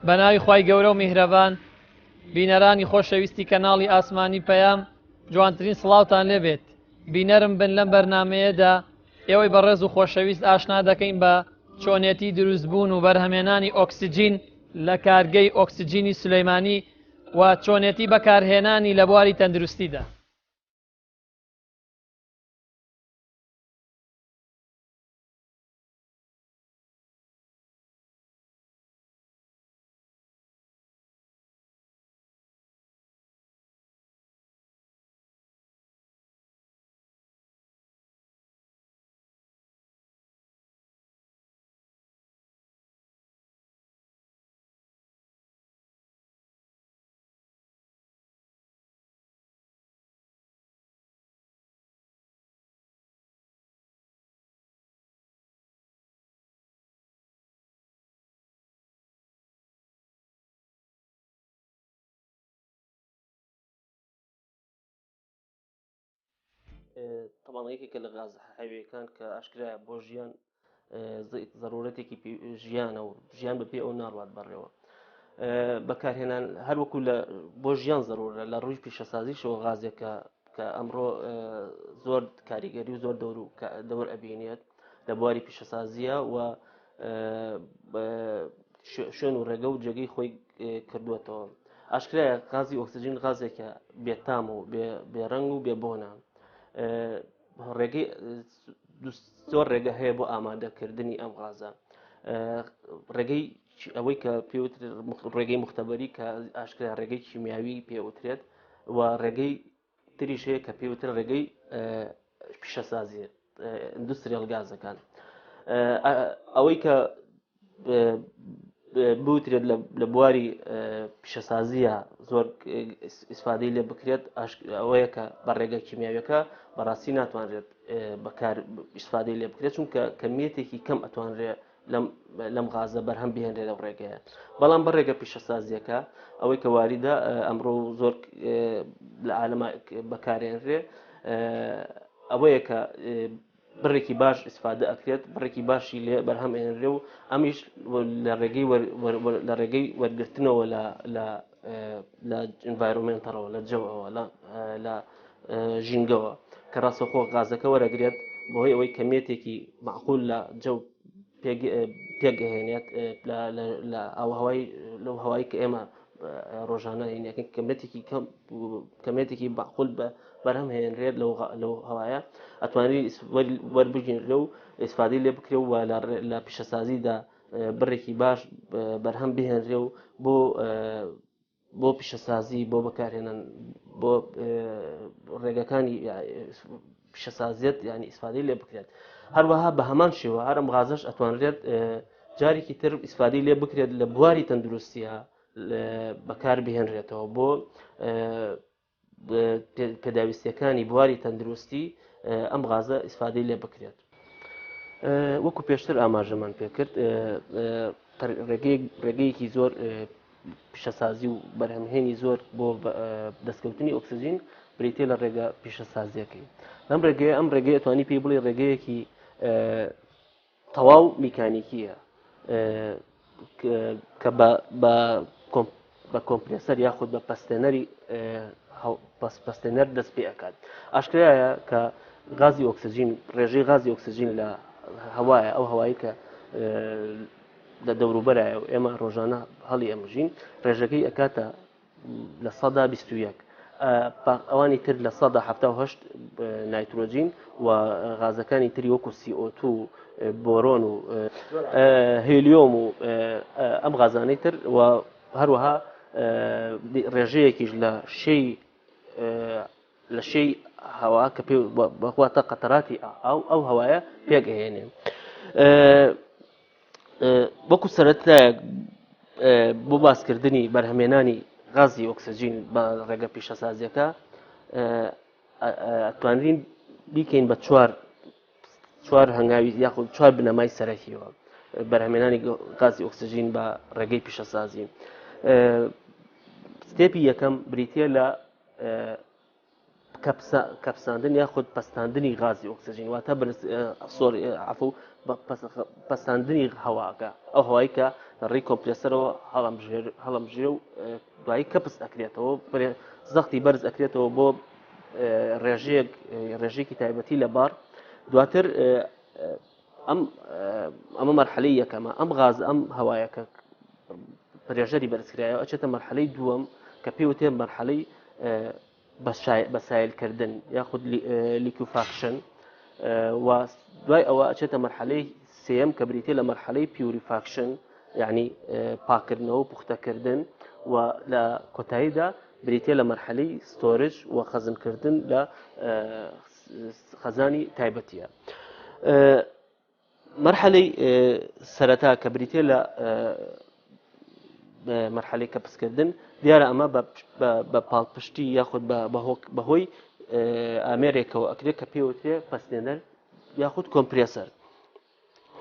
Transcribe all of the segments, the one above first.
بەناوی خوای گەورە و میهرەبان بینەرانی خۆشەویستی کەناڵی ئاسمانی پەیام جوانترین سڵاوتان لێبێت بینەرم بن لەم بەرنمەیەدا ئێوەی بەڕێز و خۆشەویست ئاشنا دەکەین بە چۆنێتی دروستبوون و بەرهەمێنانی ئۆکسجین لە کارگەی ئۆکسجینی سولەیمانی و چۆنێتی بەکارهێنانی لە بواری تەندروستیدا. تەبعەن یەکێکە لە غازە حەیویەکان کە ئاشکرایە بۆ ژیان زەرورەتێکی ژیانە و ژیان بە پێ ئەو ناڕوات بەڕێوە بەکارهێنان هەروەکو لە بۆ ژیان زەرورە لە ڕووی پیشەسازیشەوە غازێکە کە ئەمڕۆ زۆر کاریگەری و زۆر دەور و دەور ئەبینێت لە بواری پیشەسازیە و شوێن و ڕێگە و جێگەی خۆی کردووەتەوە ئاشکرایە غازی ئۆکسجین غازێکە بێتام و بێڕەنگ و بێبۆنە ڕێگەی زۆر ڕێگە هەیە بۆ ئامادەکردنی ئەم غازە ڕێگەی ئەوەی کە پێوت ڕێگەی مختبەری کە ئاشکرا ڕێگەی کیمیاوی پێوترێت و ڕێگەی تریش هەیە کە پێوتر ڕێگەی پیشەسازی industrial گازەکان ئەوەی کە بوترێت لە بواری پیشەسازیە زۆر ئیسفادەی لێ بکرێت ئەوەیە کە بە ڕێگە کیمیاویەکە بەڕاستی ناتوانرێت بەکار ئیسفادەی لێ بکرێت چونکە کەمیەتێکی کەم ئەتوانرێت لەم غازە بەرهەم بهێنرێت لەو ڕێگەیە بەڵام بە ڕێگە پیشەسازیەکە ئەوەی کە واریدە ئەمڕۆ زۆر لە عالەما بەکارێنرێ ئەوەیە کە بڕێکی باش ئیسفادە ئەکرێت بڕێکی باشی لێ بەرهەم ئێنرێ و ئەمیش لە ڕێگەی لە ڕێگەی وەرگرتنەوە لە لە لە environment ەوە لە جەوەوە لە لە ژینگەوە کە ڕاستەوخۆ غازەکە وەرەگرێت بەهۆی ئەوەی کەمیەتێکی معقول لە جەو پێگەهێنێت لە ئاوهوای لەو هەوای کە ئێمە ڕۆژانە هینەکەن کەمێتێکی کەم کەمێتێکی معقول بە بەرهەم هێنرێت لەو لەو هەوایە ئەتوانری وەربگیرێ و ئیسفادەی لێ بکرێ و لە پیشەسازیدا بڕێکی باش بەرهەم بهێنرێ و بۆ بۆ پیشەسازی بۆ بەکارهێنان بۆ ڕێگەکانی پیشەسازیت ینی ئیسفادەی لێ بکرێت هەروەها بە هەمان شێوە هەرم غازش ئەتوانرێت جارێکی تر ئیسفادەی لێ بکرێت لە بواری تەندروستیە بەکار بهێنرێتەوە بۆ پێداویستیەکانی بواری تەندروستی ئەم غازە ئیسفادەی لێ بکرێت وەکو پێشتر ئاماژەمان پێکرد ڕێگەیەکی زۆر پیشەسازی و بەرهەمهێنی زۆر بۆ دەستکەوتنی ئۆکسجین بریتە لە ڕێگە پیشەسازیەکەی لەم ڕێگەیە ئەم ڕێگەیە توانی پێی بڵێ ڕێگەیەکی تەواو میکانیکییە کە بە کۆمپرێسەر یاخود بە پەستێنەری پەستێنەر دەست پێ ئەکات ئاشکرایە کە غازی ئۆکسجین ڕێژەی غازی ئۆکسجین لە هەوایە ئەو هەوایی کە لە دەوروبەرایە و ئێمە ڕۆژانە هەڵی ئەمژین ڕێژەکەی ئەکاتە 21% ئەوانی تر 78% نایترۆجین و غازەکانی تری وەکو CO2 و بۆرۆن و هێلیۆم و ئەم غازانەی تر و هەروەها ڕێژەیەکیش لە شێی لە شێی هەوا کە پێ بەخواتە قەتەراتی ئاو ئەو هەوایە پێک ئەهێنێ. وەکو سەرەتایەک بۆ باسکردنی بەرهەمێنانی غازی ئۆکسجین بە ڕێگە پیشەسازیەکە ئەتوانرین بیکەین بە چوار چوار هەنگاوی یاخود چوار بنەمای سەرەکیەوە بەرهەمێنانی غازی ئۆکسجین بە ڕێگەی پیشەسازی step ی یەکەم بریتە لە کەپساندن یاخود پەستاندنی غازی ئۆکسجین، واتە sorry عەفو پەستاندنی هەواکە، ئەو هەوای کە لە ڕێی کۆمپرێسەرەوە هەڵەمژێ و دوایی کەپس ئەکرێتەوە، زەختی بەرز ئەکرێتەوە بۆ ڕێژەیەک ڕێژەیەکی تایبەتی لە بار. دواتر ئەم ئەمە مەرحەلەی یەکەمە، ئەم غاز ئەم هەوایە کە pressure ی بەرزکرایەوە ئەچێتە مەرحەلەی دووەم کە پێوتێ مەرحەلەی بە سایلکردن یاخود liquefaction و دوای ئەوە ئەچێتە مەرحەلەی سێم کە بریتە لە مەرحەلەی purification، یعنی پاکردنەوە و پوختەکردن، و لە کۆتاییدا بریتە لە مەرحەلەی storage و خەزنکردن لە خەزانی تایبەتیە. مەرحەلەی سەرەتا کە بریتە لە مەرحەلەی کەپسکردن، دیارە ئەمە بە پاڵپشتی یاخود بەهۆی ئامێرێکەوە ئەکرێت کە پێوترێ پەستێنەر یاخود کۆمپرێسەر.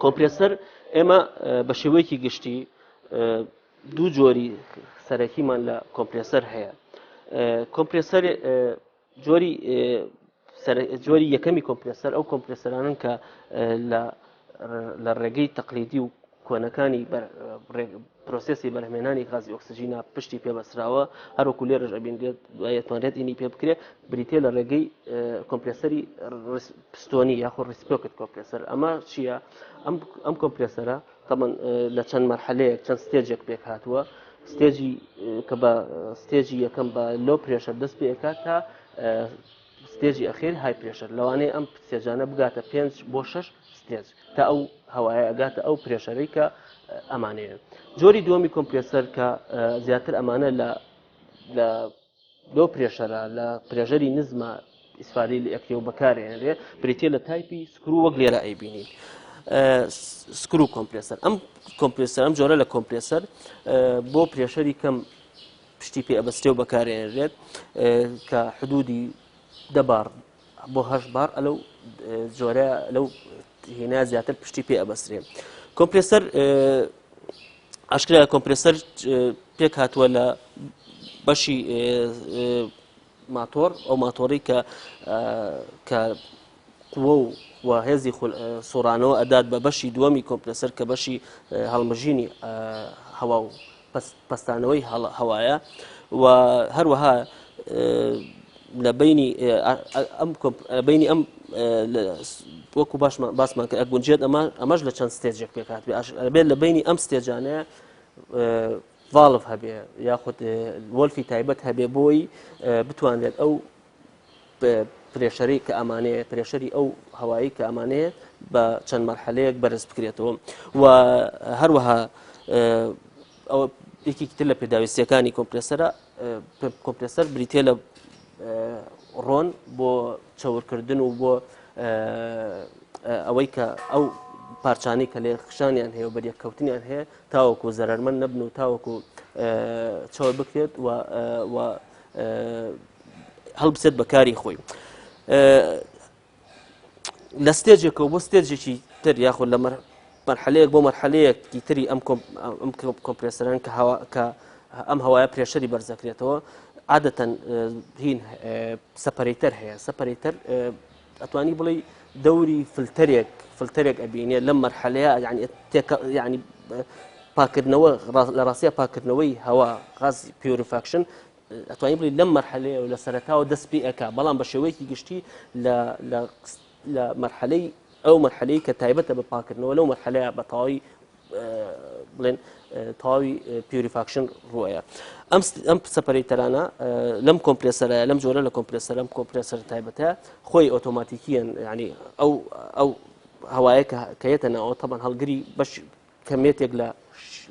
کۆمپرێسەر ئێمە بە شێوەیەکی گشتی دوو جۆری سەرەکیمان لە کۆمپرێسەر هەیە. کۆمپرێسەر جۆری جۆری یەکەمی کۆمپرێسەر ئەو کۆمپرێسەرانن کە لە ڕێگەی تەقلیدی و کۆنەکانی پرۆسێسی بەرهمێنانی غازی ئۆکسجینا پشتی پێبەسراوە، هەروەکو لێرەش ئەبینرێت دوایەتوانرێت ئینی پێ بکرێت، بریتە لە ڕێگەی کۆمپرێسەری پستۆنی یاخۆ reciprocating compressor. ئەمە چییە؟ ئەم کۆمپرێسەرە تەبەن لە چەند مەرحەلەیەک چەند stage ێک پێک هاتووە. stage ی کە بە stage ی یەکەم بە low pressure دەست پێکات تا stage ی ئەخیر high pressure، لەوانەیە ئەم stage انە بگاتە 5 بۆ 6 stage تا ئەو هەوایە ئەگاتە ئەو pressure ەی کە ئەمانەیە. جۆری دووەمی کۆمپرێسەر کە زیاتر ئەمانە لە low pressure ە لە pressure ی نزمە ئیسفادەی لێ ئەکرێ و بەکارێنرێ، بریتە لە type ی screw وەک لێرە ئەیبینین screw compressor. ئەم کۆمپرێسەر ئەم جۆرە لە کۆمپرێسەر بۆ pressure ی کەم پشتی پێ ئەبەستێ و بەکارێنرێت کە حدودی دە بار بۆ هەشت بار ئەلەو جۆرە لەو هێنا زیاتر پشتی پێ ئەبەسترێ. کۆمپرێسەر ئاشکرایە کۆمپرێسەر پێک هاتووە لە بەشی ماتۆر، ئەو ماتۆڕی کە کە قوە و و هێزی سوڕانەوە ئەدات بە بەشی دووەمی کۆمپرێسەر کە بەشی هەڵمژینی هەوا و پەستانەوەی هەوایە و هەروەها لە بینی ئەم بینی ئەم وەکو باشمان باسمان کرد ئەگونجێت ئەمە ئەمەش لە چەند stage ێک پێکات بێت لە بینی ئەم stage انەیە valve هەبێ یاخود وەلفی تایبەت هەبێ بۆی بتوانرێت ئەو pressure ی کە ئەمانەیە pressure ی ئەو هەوایی کە ئەمانەیە بە چەند مەرحەلەیەک بەرز بکرێتەوە. و هەروەها ئەوە یەکێکی تر لە پێداویستیەکانی کۆمپرێسەرە، کۆمپرێسەر بریتە لە ڕۆن بۆ چەورکردن و بۆ ئەوەی کە ئەو پارچانی کە لێ خشانیان هەیە و بەریەککەوتنیان هەیە تاوەکو زەرەرمەند نەبن و تاوەکو چەور بکرێت و هەڵبچێت بە کاری خۆی. لە stage ێکەوە بۆ stage ێکی تر یاخود لە مەرحەلەیەک بۆ مەرحەلەیەکی تری ئەم کۆمپرێسەران کە هەوا کە ئەم هەوایە pressure ی بەرزەکرێتەوە عادەتەن هین separator هەیە. separator ئەتوانی بڵێ دەوری فلتەرێک فلتەرێک ئەبینێ لەم مەرحەلەیە، یعنی پاکردنەوە لە ڕاستە پاکردنەوەی هەوا غاز purification ئەتوانی بڵێ لەم مەرحەلەیە و لە سەرەتاوە دەست پێ ئەکا، بەڵام بە شێوەیەکی گشتی لە مەرحەلەی ئەو مەرحەلەی کە تایبەتە بە پاکردنەوە لەو مەرحەلەیە بە تەواوی بڵێن تەواوی purification ڕوەیە. ئەم separator انە لەم کۆمپرێسەرە لەم جۆرە لە کۆمپرێسەر ئەم کۆمپرێسەر تایبەتە خۆی ئۆتۆماتیکیان، ینی ئەو هەوایە کە یەتە ناوە تەبەن هەڵگری بەش کەمێتێک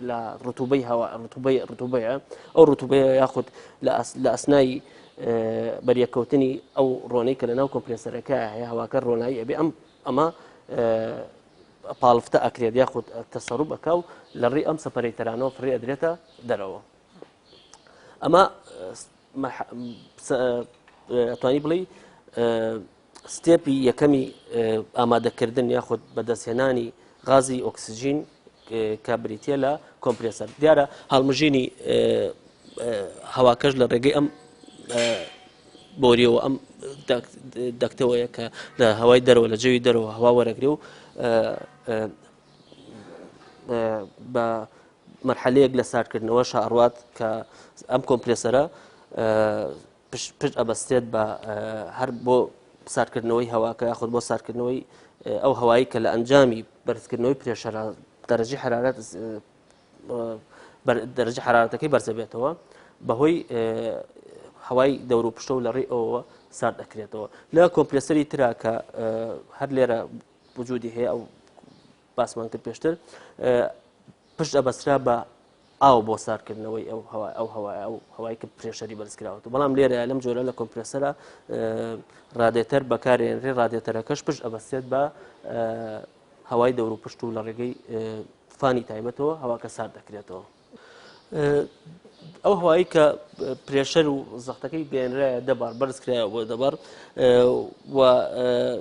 لە ڕتوبەی هەوا ڕتوبەی ڕتوبەیە ئەو ڕتوبەیە یاخود لە ئەسنای بەریەکەوتنی ئەو ڕۆنەی کە لە ناو کۆمپرێسەرەکە هەیە هەواکە ڕۆنایی ئەبێ ئەم ئەمە پاڵفتە ئەکرێت یاخود تەسەڕوب ئەکا و لە ڕێی ئەم separator انەوە فڕێ ئەدرێتە دەرەوە. ئەمە ئەتوانی بڵێ step ی یەکەمی ئامادەکردن یاخود بەدەستهێنانی غازی ئۆکسجین کە بریتە لە کۆمپرێسەر. دیارە هەڵمژینی هەواکەش لە ڕێگەی ئەم بۆریەوە ئەم دەکتەوەیە کە لە هەوای دەرەوە لە جەوی دەرەوە هەوا وەرەگرێ و بە مەرحەلەیەک لە ساردکردنەوە شاڕوات کە ئەم کۆمپرێسەرە پشت ئەبەستێت بە هەر بۆ ساردکردنەوەی هەواکە یاخود بۆ ساردکردنەوەی ئەو هەوایی کە لە ئەنجامی بەرزکردنەوەی pressure ە دەرەجەی حرارەت دەرەجە حرارەتەکەی بەرزەبێتەوە بەهۆی هەوای دەور و پشتە و لە ڕێی ئەوەوە سارد دەکرێتەوە لە کۆمپرێسەری ترا کە هەر لێرە وجودی هەیە ئەو باسمان کرد پێشتر پشت ئەبەسترا بە ئاو بۆ ساردکردنەوەی ئەو هەوا ئەو هەوا ئەو هەوای کە pressure ی بەرز کراوەتەوە بەڵام لێرە لەم جۆرە لە کۆمپرێسەرە ڕادێتەر بەکارێنرێ ڕادێتەرەکەش پشت ئەبەستێت بە هەوای دەور و پشت و لە ڕێگەی fan ی تایبەتەوە هەواکە سارد دەکرێتەوە. ئەو هەوایی کە pressure و زەختەکەی گەێنرایە دەبار بەرز کرایە بۆ دەبار و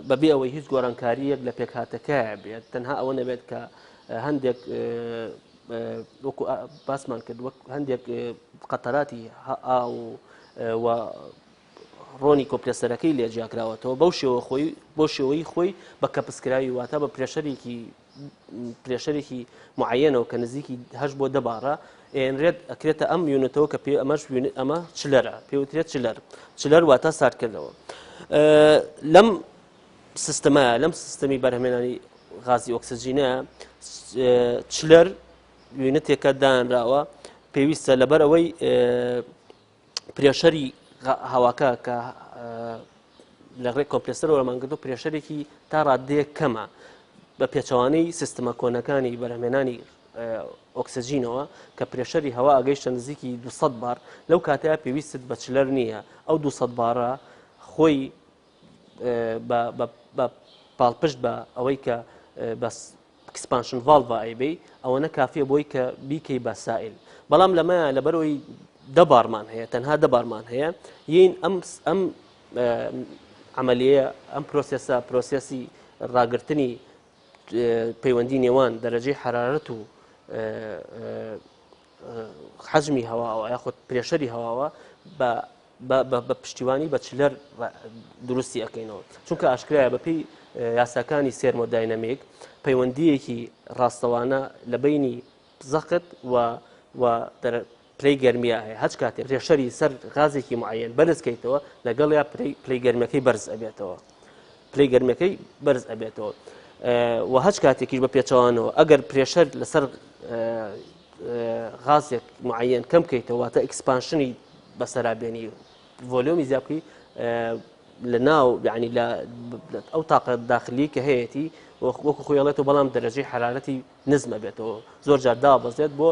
بەبێ ئەوەی هیچ گۆڕانکاریەک لە پێکهاتەکە بێت تەنها ئەوە نەبێت کە هەندێک وەکو باسمان کرد وەک هەندێک قەتەراتی ئاو و ڕۆنی کۆمپرێسەرەکەی لێ جیاکراوەتەوە بەو شێوە خۆی بۆ شێوەی خۆی بە کەپسکراوی واتە بە pressure ێکی pressure ێکی معەنەوە کە نزیکی هەش بۆ دەبارە ئێنرێت ئەکرێتە ئەم unit ەوە کە پێ ئەمەش ئەمە chiller ە پێوترێت chiller chiller واتە ساردکردنەوە لەم سیستمە لەم سیستمی بەرهەمێنانی غازی ئۆکسجینە chiller unit ێکە دانراوە پێویستە لەبەر ئەوەی pressure ی هەواکە کە لە ڕێ کۆمپرێسەر وەرمان گرتو pressure ێکی تا ڕادەیەک کەمە بە پێچەوانەی سیستمە کۆنەکانی بەرهەمێنانی ئۆکسجینەوە کە pressure ی هەوا ئەگەیشتە نزیکی 200 بار لەو کاتەیە پێویستت بە chiller نییە ئەو 200 بارە خۆی بە پاڵپشت بە ئەوەی کە بەس expansion valve ئەیبەی ئەوەنە کافیە بۆی کە بیکەی بە سائل بەڵام لەمە لەبەرەوەی دەبارمان هەیە تەنها دەبارمان هەیە یین ئەم ئەم عملیەیە ئەم process ە process ی ڕاگرتنی پەیوەندی نێوان دەرەجەی حرارەت و حەجمی هەواوە یاخود pressure ی هەواوە بە بە پشتیوانی بە chiller دروستی ئەەکەینەوە چونکە ئاشکرایە بەپی یاساکانی سێرمۆداینەمیک پەیوەندیەکی ڕاستەوانە لە بینی زەخت و و پلەی گەرمیا هەیە هەچ کاتێک pressure ی سەر غازێکی معەن بەرزکەیتەوە لەگەڵ یا پلەی گەرمەکەی بەرز ئەبێتەوە پلەی گەرمەکەی بەرز ئەبێتەوە و هەچ کاتێکیش بە پێچەوانەوە ئەگەر pressure لەسەر غازێک معەن کەم کەیتەوە واتە expansion ی بەسەرا بێنی volume ی زیاد بکەی لە ناو یعنی لە ئەو تاقە داخلی کە هەیەی وەکو خۆی ئەڵێتەوە بەڵام دەرەجەی حرارەتی نزمە بێتەوە زۆر جار دابەزێت بۆ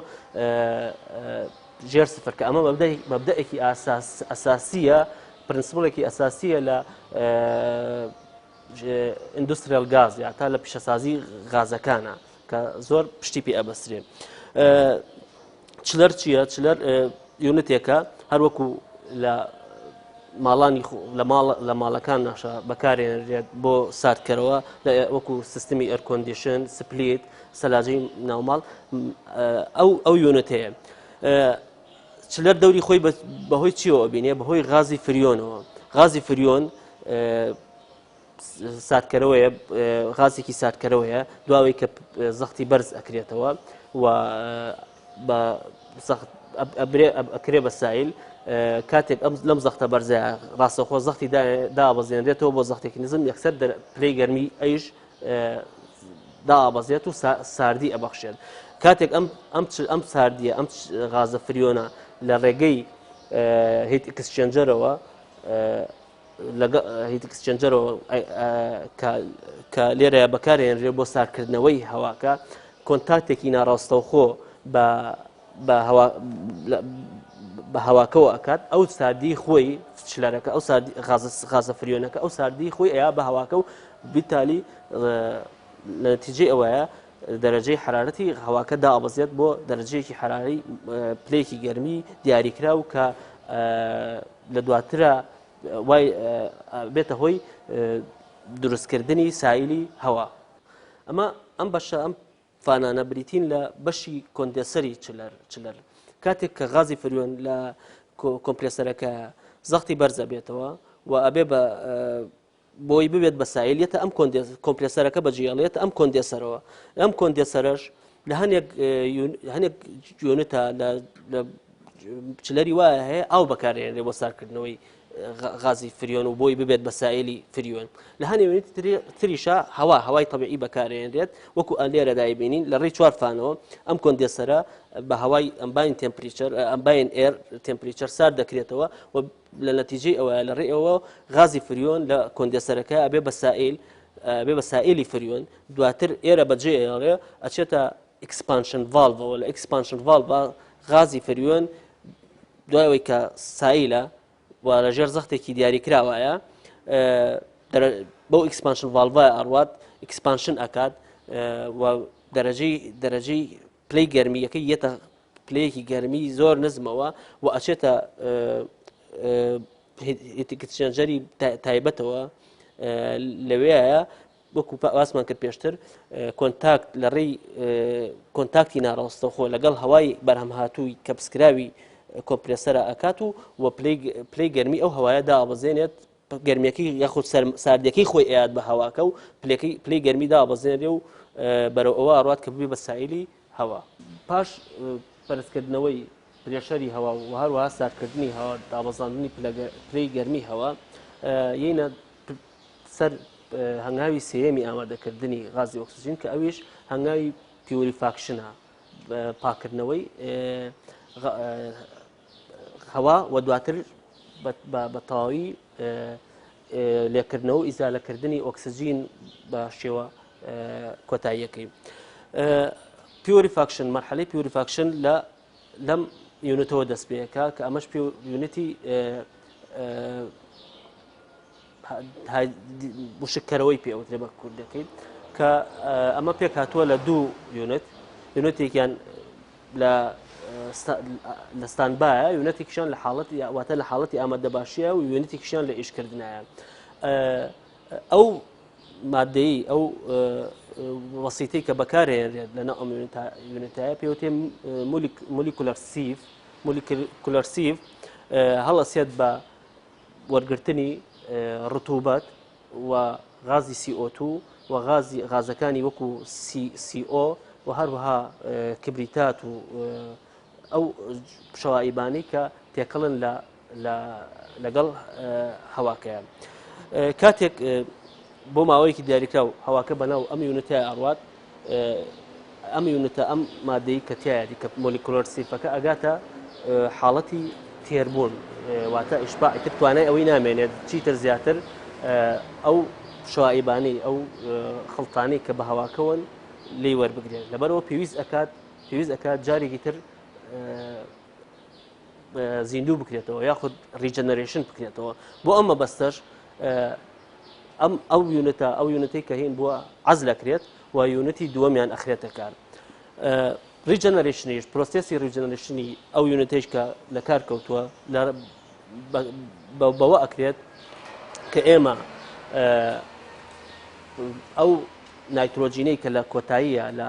ژێر سفر کە ئەمە مەبدەئێکی ئەساسیە principle ێکی ئەساسیە لە industrial gas یا تا لە پیشەسازی غازەکانە کە زۆر پشتی پێ ئەبەسترێ. chiller چییە؟ chiller unit ێکە هەروەکو لە ماڵانی لە ماڵ لە ماڵەکان ناشە بەکارێنرێت بۆ ساردکەرەوە وەکو سیستمی air condition split سەلاجەی ناوماڵ ئەو ئەو unit ەیە chiller دەوری خۆی بەهۆی چیەوە بینێ بەهۆی غازی فریۆنەوە غازی فریۆن ساردکەرەوەیە غازێکی ساردکەرەوەیە دواوەی کە زەختی بەرز ئەکرێتەوە و بە ئەکرێ بە سایل کاتێک ئەم لەم زەختە بەرزە ڕاستەخۆ زەختی دابەزێنرێتەوە بۆ زەختێکی نزم یەکسەر پلەی گەرمی ئەیش دابەزێت و ساردی ئەبەخشێت کاتێک ئەم ئەم ئەم ساردیە ئەم غازە فریۆنە لە ڕێگەی heat exchanger ەوە لەگەڵ heat exchanger ەوە کە لێرەیە بەکارهێنرێ بۆ ساردکردنەوەی هەواکە contact ێکی ناڕاستەوخۆ بە بە هەواکەوە ئەکات ئەو ساردی خۆی chiller ەکە ئەو ساردی غازە فریۆنەکە ئەو ساردی خۆی ئەیا بە هەواکە و بیتالی لە نەتیجەی ئەوەیە دەرەجەی حرارەتی هەواکە دابەزێت بۆ دەرەجەیەکی حراری پلەیەکی گەرمی دیاریکراو کە لە دواترا وای بێتە هۆی دروستکردنی سایلی هەوا. ئەمە ئەم بەشە ئەم fan انە بریتین لە بەشی condenser ی chiller chiller کاتێک کە غازی فریۆن لە کۆمپرێسەرەکە زەختی بەرزە بێتەوە و ئەبێ بە بۆی ببێت بە سایل یەتە ئەم compressor ەکە بەجێڵێت ئەم condenser ەوە. ئەم condenser ەش لە هەنێک هەنێک unit ە لە chiller ی وایە هەیە ئاو بەکارێنێ بۆ سارکردنەوەی غازی فریۆن و بۆی ببێت بە سائلی فریۆن. لە هەنێ unit تریشە هەوا هەوای تەبیعی بەکارێنرێت وەکو لێرە دایبینین لە ڕێی چوار fan ەوە ئەم condenser ە بە هەوای ambient temperature ambient air temperature سارد دەکرێتەوە و لە نەتیجەی ئەوە لە ڕێی ئەوە غازی فریۆن لە condenser ەکە ئەبێ بە سائل ئەبێ بە سائلی فریۆن. دواتر ئێرە بەجێ ئێڵێ ئەچێتە expansion valve ەوە. لە expansion valve غازی فریۆن دوای ئەوەی کە سائلە و لە ژێر زەختێکی دیاریکراوایە بەو expansion valve ە ئەڕوات expansion ئەکات و دەرەجەی دەرەجەی پلەی گەرمیەکەی یەتە پلەیەکی گەرمی زۆر نزمەوە و ئەچێتە exchanger ی تایبەتەوە. لەوەیە وەکو باسمان کرد پێشتر contact لە ڕێی contact ی ناڕاستەوخۆ لەگەڵ هەوای بەرهەمهاتووی کەپسکراوی compressor ە ئەکات و و پلەی گەرمی ئەو هەوایە دابەزێنێت، گەرمیەکەی یاخود ساردیەکەی خۆی ئەیات بە هەواکە و پلەی گەرمی دابەزێنێ و بەرەو ئەوە ئەڕوات کە ببێ بە سائلی هەوا. پاش بەرزکردنەوەی pressure ی هەوا و هەروەها ساردکردنی هەوا، دابەزاندنی پلەی گەرمی هەوا، یینە سەر هەنگاوی سێیەمی ئامادەکردنی غازی ئۆکسجین کە ئەویش هەنگاوی purification ە، پاکردنەوەی هەوا و دواتر بە تەواوی لێکردنەوە و ئیزالەکردنی ئۆکسجین بە شێوە کۆتاییەکەی. purification، مەرحەلەی purification لە لەم unit ەوە دەست پێکا کە ئەمەش unit ی وشککەرەوەی پێوترێ بە کوردەکەی کە ئەمە پێک هاتووە لە دوو unit، unit ێکیان لە لە standby ە، unit ێکیشان لە حاڵەت واتە لە حاڵەتی ئامادەباشیە و unit ێکیشان لە ئیشکردنایە. ئەو مادەی ئەو وەسیتەی کە بەکارهێنرێت لەناو ئەم unit ایە پێوتێ molecular sieve. Molecular sieve هەڵەسێت بە وەرگرتنی ڕتوبەت و غازی CO2 و غازی غازەکانی وەکو CO و هەروەها کبریتات و ئەو شەوائیبانەی کە تێکەڵن لە لەگەڵ هەواکەیان. کاتێک بۆ ماوەیەکی دیاریکراو هەواکە بەناو ئەم unit ە ئەڕوات، ئەم unit ە ئەم مادەی کە تایەتی کە molecular sieve ەکە ئەگاتە حاڵەتی تێربوون، واتە ئیشباع، ئیتر توانای ئەوەی نامێنێت چیتر زیاتر ئەو شوائیبانەی ئەو خڵتانەی کە بە هەواکەوەن لی وەربگرێت. لەبەرەوە پێویست ئەکات پێویست ئەکات جارێکی تر زیندوو بکرێتەوە یاخود regeneration بکرێتەوە. بۆ ئەم مەبەستەش ئەم ئەو unit ە ئەو unit ەی کە هین بووە عەزل ئەکرێت و unit ی دووەمیان ئەخرێتە کار. regeneration یش process ی regeneration ی ئەو unit ەیش کە لە کار کەوتووە بەوە ئەکرێت کە ئێمە ئەو نایترۆجینەی کە لە کۆتاییە لە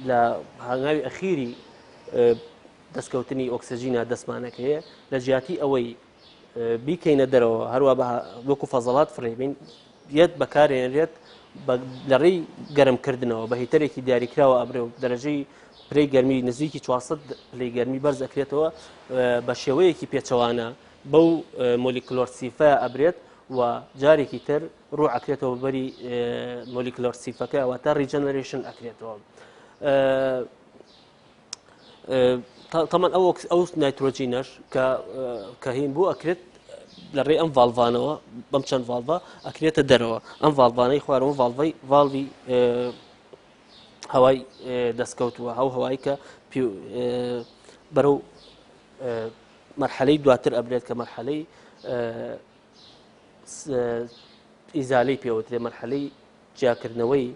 لە هەنگاوی ئەخیری دەستکەوتنی ئۆکسجینە دەستمانەکەیە لە جیاتی ئەوەی بیکەینە دەرەوە هەروە بە وەکو فەزەڵات فڕێبین یەت بەکارێنرێت لە ڕێی گەرمکردنەوە بە heater ێکی دیاریکراوە ئەبرێ و دەرەجەی پلەی گەرمی نزیکی 400 پلەی گەرمی بەرز ئەکرێتەوە بە شێوەیەکی پێچەوانە بەو molecular sieve ە ئەبرێت و جارێکی تر ڕوو ئەکرێتەوە بەری molecular sieve ەکە، واتە regeneration ئەکرێتەوە. تەمان ئەو ئەو نایترۆجینەش کە کە هین بوو ئەکرێت لە ڕێی ئەم valve انەوە بەم چەند valve ە ئەکرێتە دەرەوە. ئەم valve انەی خوارەوە valve ی valve ی هەوای دەستکەوتووە، ئەو هەوای کە بەرەو مەرحەلەی دواتر ئەبرێت کە مەرحەلەی ئیزالەی پێوترێ، مەرحەلەی جیاکردنەوەی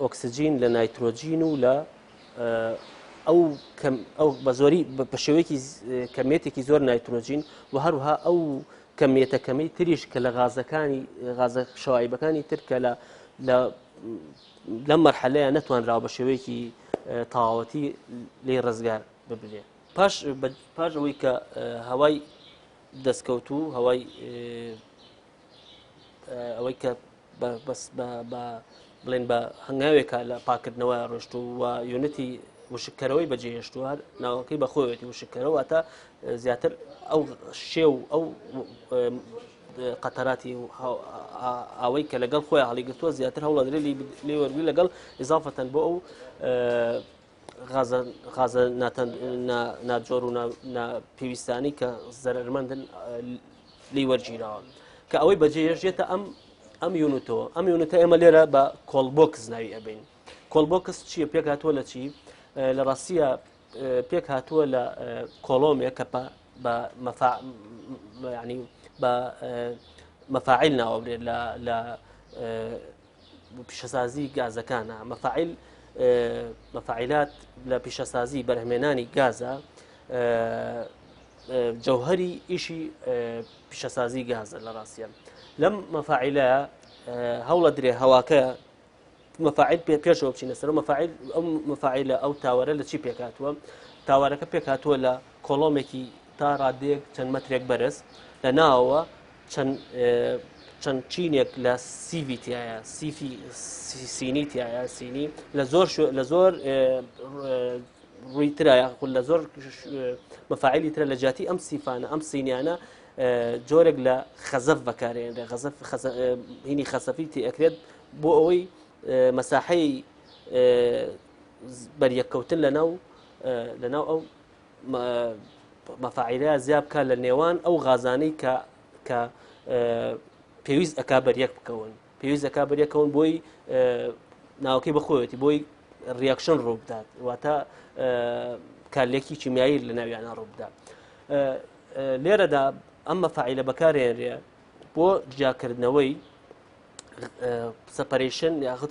ئۆکسجین لە نایترۆجین و لە ئەو ئەو بە زۆری بە شێوەیەکی کەمێتێکی زۆر نایترۆجین و هەروها ئەو کەمیەتە کەمەی تریش کە لە غازەکانی غازە شەوایبەکانی تر کە لە لە لەم مەرحەلەیە نەتوانراوە بە شێوەیەکی تەواوەتی لێی ڕزگار ببرێ. پاش پاش ئەوەی کە هەوای دەستکەوتوو هەوای ئەوەی کە بەس بە بڵێن بە هەنگاوێکە لە پاکردنەوە ڕۆشت و unit ی وشککەرەوەی بەجێهێشتووە هەر ناوەکەی بەخۆیەتی وشککەرەوە واتە زیاتر ئەو شێو ئەو قەتەراتی ئاوەی کە لەگەڵ خۆی هەڵیگرتووە زیاتر هەوڵەدرێ لێ وەرگری لەگەڵ ئیزافەتەن بۆ ئەو غازە غازە ناجۆر و پێویستانی کە زەرمەندن لی وەرگیراوە کە ئەوەی بەجێ ئەم ئەم unit ەوە ئەم unit ە ئێمە لێرە بە cold box ناوی ئەبین cold box چییە پێک هاتووە لە چی لە ڕاستیە پێک هاتووە لە column ێک کە بە ینی بە مەفاعیل ناوەبرێت لە لە پیشەسازی گازەکانە مەفاعیل مەفاعیلات لە پیشەسازی بەرهمێنانی گازە جەوهری ئیشی پیشەسازی گازە لە ڕاستە لەم مەفاعیلە هەوڵە درێ هەواکە مەفاعیل پێ پێشەوە بچینە سەر مەفاعیل ئەو مەفاعیلە ئەو tower ە لە چی پێکهاتووە tower ەکە پێکهاتووە لە column ێکی تا ڕادەیەک چەند مەترێک بەرز لە ناوەوە چەند چەند چینێک لە sieve ی تایە sieve ی سینی تایە سینی لە زۆر لە زۆر ڕووی ترە یاخود لە زۆر مەفاعیلی ترە لە جیاتی ئەم sieve انە ئەم سینیانە جۆرێک لە خەزەف بەکارێنرێ خەزەف هینی خەسەفی تێ ئەکرێت بۆ ئەوەی مەساحەی بەریەککەوتن لەناو لەناو ئەو مەفاعیلە زیا بکە لە نێوان ئەو غازانەی کە کە پێویست ئەک بەریەک بکەون پێویست ئەک بەریەکەون بۆی ناوەکەی بەخۆیەتی بۆی reaction ڕوو بدات واتە کارلێکی کیمیایی لە ناویانە ڕوو بدات لێرەدا ئەم مەفاعیلە بەکارێنرێ بۆ جیاکردنەوەی separation یاخود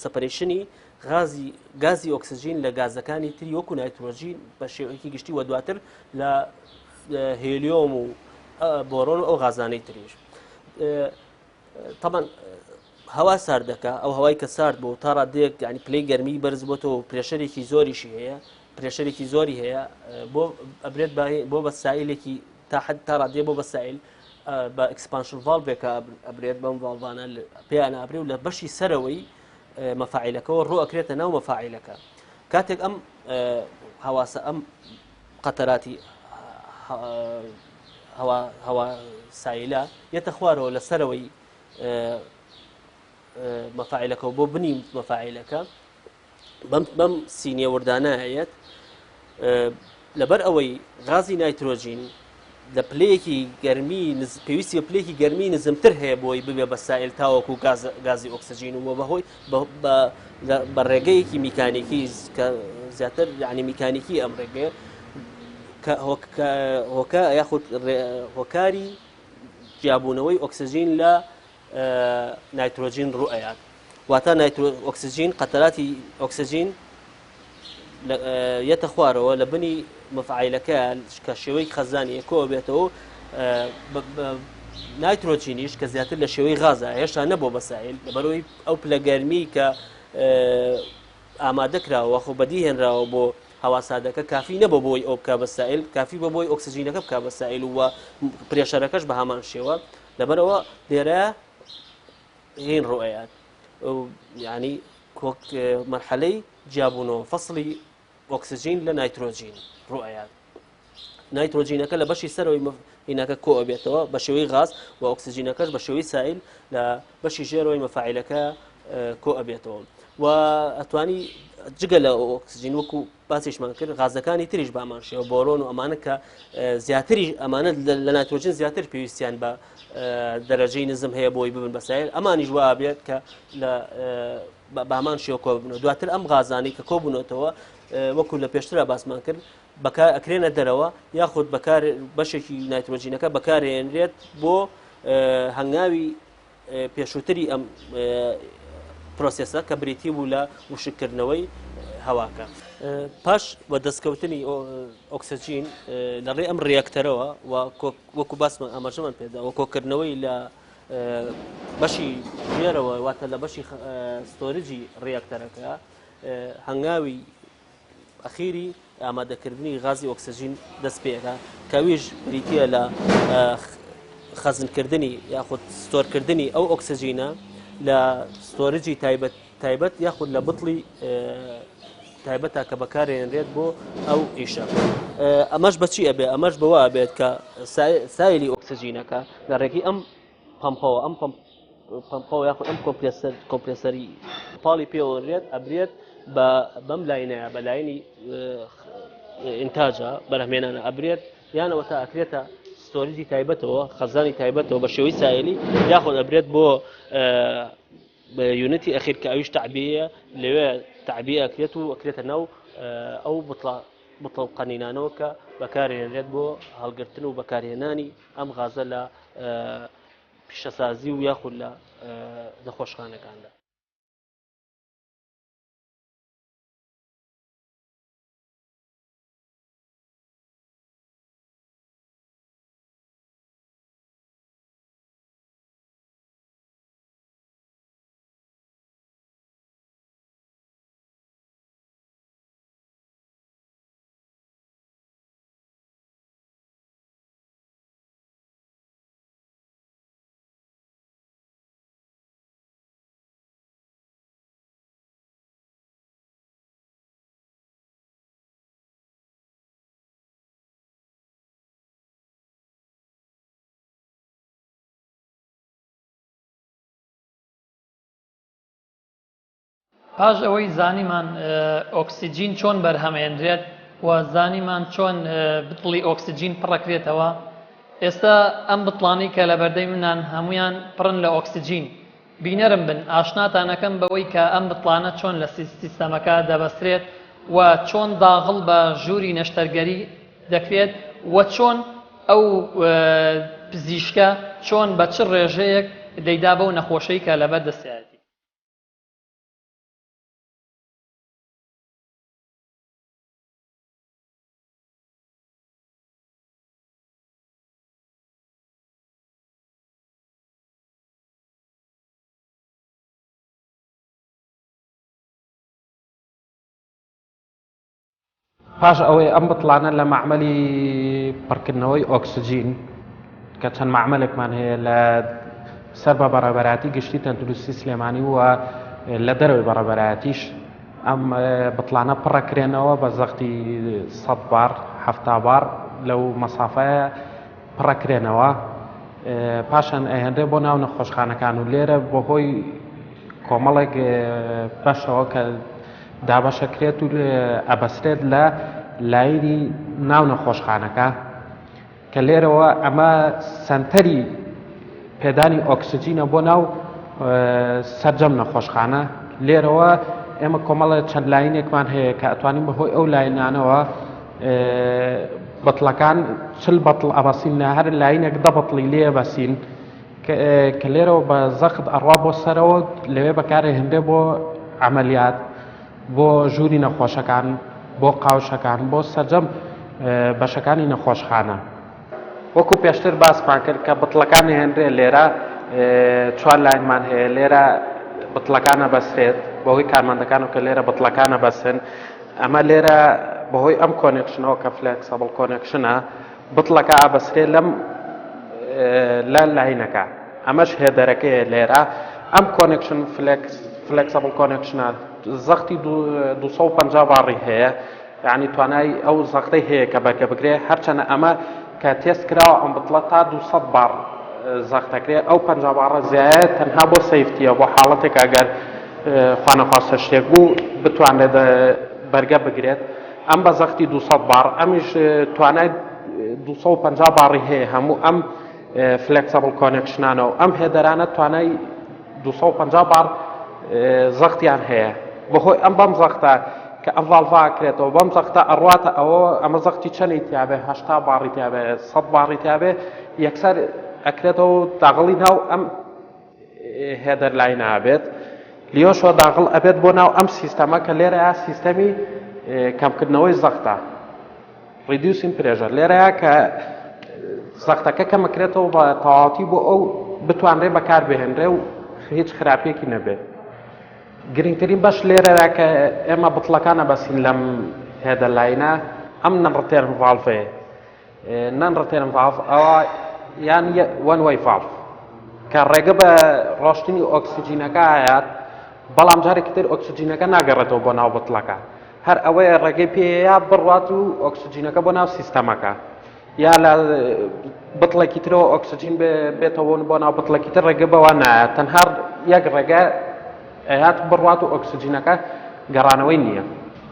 separation ی غازی گازی ئۆکسجین لە گازەکانی تری وەکو نایترۆژین بە شێوەیەکی گشتی و دواتر لە هێلیۆم و بۆرۆن و ئەو غازانەی تریش طبعا هەوا ساردەکە ئەو هەوای کە سارد بوو تا ڕادەیەک ینی پلەی گەرمی بەرز بۆتەوە و pressure ێکی زۆریشی هەیە pressure ێکی زۆری هەیە بۆ ئەبرێت بۆ بە سائلێکی تا حد تا ڕادەیە بۆ بە سائل بە expansion valve ێکە ئەبرێت بەم valve انە پێیان ئابرێ و لە بەشی سەرەوەی مەفاعیلەکەەوە ڕۆ ئەکرێتە ناو مەفاعیلەکە کاتێک ئەم هەواسە ئەم قەتەراتی هەوا هەوا سایلە یەتە خوارەوە لە سەرەوەی مەفاعیلەکەەوە بۆ بنی مەفاعیلەکە بەم بەم سینیە وردانە یەت لەبەر ئەوەی غازی نایترۆجین لە پلەیەکی گەرمی پێویستی بە پلەیەکی گەرمی نزمتر هەیە بۆی ببێ بە سائل تاوەکو گازی ئۆکسجین و بەهۆی بە ڕێگەیەکی میکانیکی کە زیاتر یعنی میکانیکی ئەم ڕێگەیە کە هۆکە یاخود هۆکاری جیابوونەوەی ئۆکسجین لە نایترۆجین ڕوئەیات واتە ئۆکسجین قەتەراتی ئۆکسجین یەتە خوارەوە لە بنی مەفعیلەکە کە شێوەی خەزانی کۆ بێتەوە نایترۆجینیش کە زیاتر لە شێوەی غازە هێشتا نەبوو بە سائل لەبەرەوەی ئەو پلە گەرمی کە ئامادە کراوە خۆ بەدی هێنراوە بۆ هەوا ساردەکە کافی نەبوو بۆی ئەو بکە بە سائل کافی بە بۆی ئۆکسجینەکە بکە بە سائل و pressure ەکەش بە هەمان شێوە لەبەرەوە لێرە هین ڕوئەیات ینی کۆک مەرحەلەی جیابوونەوە فەسڵی ئۆکسجین لە نایترۆجین ڕوئەیات نایترۆجینەکە لە بەشی سەرەوەی هینەکە کۆ ئەبێتەوە بە شێوەی غاز و ئۆکسجینەکەش بە شێوەی سائل لە بەشی ژێرەوەی مەفاعیلەکە کۆ ئەبێتەوە و ئەتوانی جگە لە ئۆکسجین وەکو باسیشمان کرد غازەکانی تریش بامان شێوە بۆرۆن و ئەمانە کە زیاتری ئەمانە لە نایترۆجین زیاتر پێویستیان بە دەرەجەی نزم هەیە بۆی ببن بە سایل ئەمانیش وا بێت کە لە بامان شێوە کۆ ببنەوە دواتر ئەم غازانەی کە کۆبوونەتەوە وەکو لە پێشترا باسمان کرد بەکار ئەکرێنە دەرەوە یاخود بەکار بەشێکی نایترۆجینەکە بەکارێنرێت بۆ هەنگاوی پێشووتری ئەم process ە کە بریتی بوو لە وشککردنەوەی هەواکە. پاش وە دەستکەوتنی ئۆکسجین لە ڕێ ئەم reactor ەوە و وەکو باسمان ئاماژەمان پێدا و کۆکردنەوەی لە بەشی ژێرەوە واتە لە بەشی storage ی reactor ەکە هەنگاوی ئەخیری ئامادەکردنی غازی ئۆکسجین دەست پێ ئەکا کە ئەویش بریتییە لە خەزنکردنی یاخود store کردنی ئەو ئۆکسجینە لە storage ی تایبەت تایبەت یاخود لە بتڵی تایبەتە کە بەکارێنرێت بۆ ئەو ئیشە. ئەمەش بەچی ئەبێ؟ ئەمەش بەوە ئەبێت کە سایلی ئۆکسجینەکە لە ڕێگەی ئەم پەمپەوە ئەم پەمپەوە یاخود ئەم کۆمپرێسەر کۆمپرێسەری پاڵی پێوەنرێت ئەبرێت بە بەم line ەیە بە line ی ئینتاجە بەرهەمێنانە ئەبرێت یانەوە تا ئەکرێتە storage ی تایبەتەوە خەزانی تایبەتەوە بە شێوەی سایلی یاخود ئەبرێت بۆ unit ی ئەخیر کە ئەویش تەعبیەیە لەوێ تەعبیە ئەکرێت و ئەکرێتە ناو ئەو بتڵە بتڵ قەنینانەوە کە بەکارهێنرێت بۆ هەڵگرتن و بەکارهێنانی ئەم غازە لە پیشەسازی و یاخود لە نەخۆشخانەکاندا. پاش ئەوەی زانیمان ئۆکسجین چۆن بەرهەمێنرێت و زانیمان چۆن بتڵی ئۆکسجین پڕەکرێتەوە ئێستا ئەم بتڵانەی کە لە بەردەی منان هەمویان پڕن لە ئۆکسجین بینەرم بن ئاشناتان ئەکەم بەوەی کە ئەم بتڵانە چۆن لە سیستەمەکە دەبەسترێت و چۆن داغڵ بە ژووری نەشتەرگەری دەکرێت و چۆن ئەو پزیشکە چۆن بە چ ڕێژەیەک دەیدا بەو نەخۆشەی کە لەبەر دەستیایەتی. پاش ئەوەی ئەم بتڵانە لە مەعمەلی پڕکردنەوەی ئۆکسجین کە چەند مەعمەلێکمان هەیە لە سەر بە بەڕێوەبەرایەتی گشتی تەندروستی سلێمانی و لە دەرەوەی بەڕێوەبەرایەتیش ئەم بتڵانە پڕەکرێنەوە بە زەختی 100 بار 70 بار لەو مەسافەیە پڕەکرێنەوە پاشان ئەهێنرێ بۆ ناو نەخۆشخانەکان و لێرە بەهۆی کۆمەڵێک بەشەوە کە دابەشەکرێت و ئەبەسرێت لە line ی ناو نەخۆشخانەکە کە لێرەوە ئەمە سەنتەری پێدانی ئۆکسجینە بۆ ناو سەرجەم نەخۆشخانە لێرەوە ئێمە کۆمەڵە چەند line ێکمان هەیە کە ئەتوانین بەهۆی ئەو line انەوە بتڵەکان چل بتڵ ئەبەسین لە هەر line ێک دە بتڵی لێ بەسین کە لێرەوە بە زەخت ئەڕوا بۆ سەرەوە لەوێ بەکارێ هەندێ بۆ عملیات بۆ ژووری نەخۆشەکان بۆ قاوشەکان بۆ سەرجەم بەشەکانی نەخۆشخانە. وەکو پێشتر باسمان کرد کە بتڵەکان هێنرێ لێرە چوار line مان هەیە لێرە بتڵەکانە بەسرێت بەهۆی کارمەندەکان و کە لێرە بتڵەکانە بەسن ئەمە لێرە بەهۆی ئەم connection ەوە کە flexible connection ە بتڵەکە ئابەسرێ لەم لە line ەکە ئەمەش header ەکەیە لێرە ئەم connection flex flexible connection ە زەختی 250 باڕی هەیە یعنی توانای ئەو زەختەی هەیە کە بەرگە بگرێ هەرچەنە ئەمە کە تێست کراوە ئەم بتڵە تا 200 باڕ زەختەکرێ ئەو 50 باڕە زیایە تەنها بۆ safety یە بۆ حاڵەتێک ئەگەر خوانەخواستە شتێک بوو بتوانرێت بەرگە بگرێت ئەم بە زەختی 200 باڕ ئەمیش توانای 250 باڕی هەیە هەموو ئەم flexible connection انە و ئەم header انە توانای 250 باڕ زەختیان هەیە بەهۆی ئەم بەم زەختە کە ئەم valve ا کرێتەوە بەم زەختە ئەڕواتە ئەوە ئەمە زەختی چەنی تیاابێ هشتا باڕی تیاابێ 100 باڕی تیاابێ یەکسەر ئەکرێتەوە داغڵی ناو ئەم header line ئەبێت لیۆشەوە داغڵ ئەبێت بۆ ناو ئەم سیستەمە کە لێرەیە سیستەمی کەمکردنەوەی زەختە reducing pressure لێرەیە کە زەختەکە کەمەکرێتەوە بە تەواوەتی بۆ ئەو بتوانرێ بەکار بهێنرێ و هیچ خراپێکی نەبێت گرنگترین بەش لێرەدا کە ئێمە بتڵەکانە بەسین لەم header line ە ئەم non-return valve ەیە. non-return valve ئەوە یان one way valve کە ڕێگە بە ڕۆشتنی ئۆکسجینەکە ئایات بەڵام جارێکی تر ئۆکسجینەکە ناگەڕێتەوە بۆ ناو بتڵەکە هەر ئەوەیە ڕێگەی پێەیە بڕات و ئۆکسجینەکە بۆ ناو سیستەمەکە یا لە بتڵێکی ترەوە ئۆکسجین بێتەوە بۆ ناو بتڵێکی تر ڕێگە بەوە نایە تەنها یەک ڕێگە ئەیات بڕوات و ئۆکسجینەکە گەڕانەوەی نییە.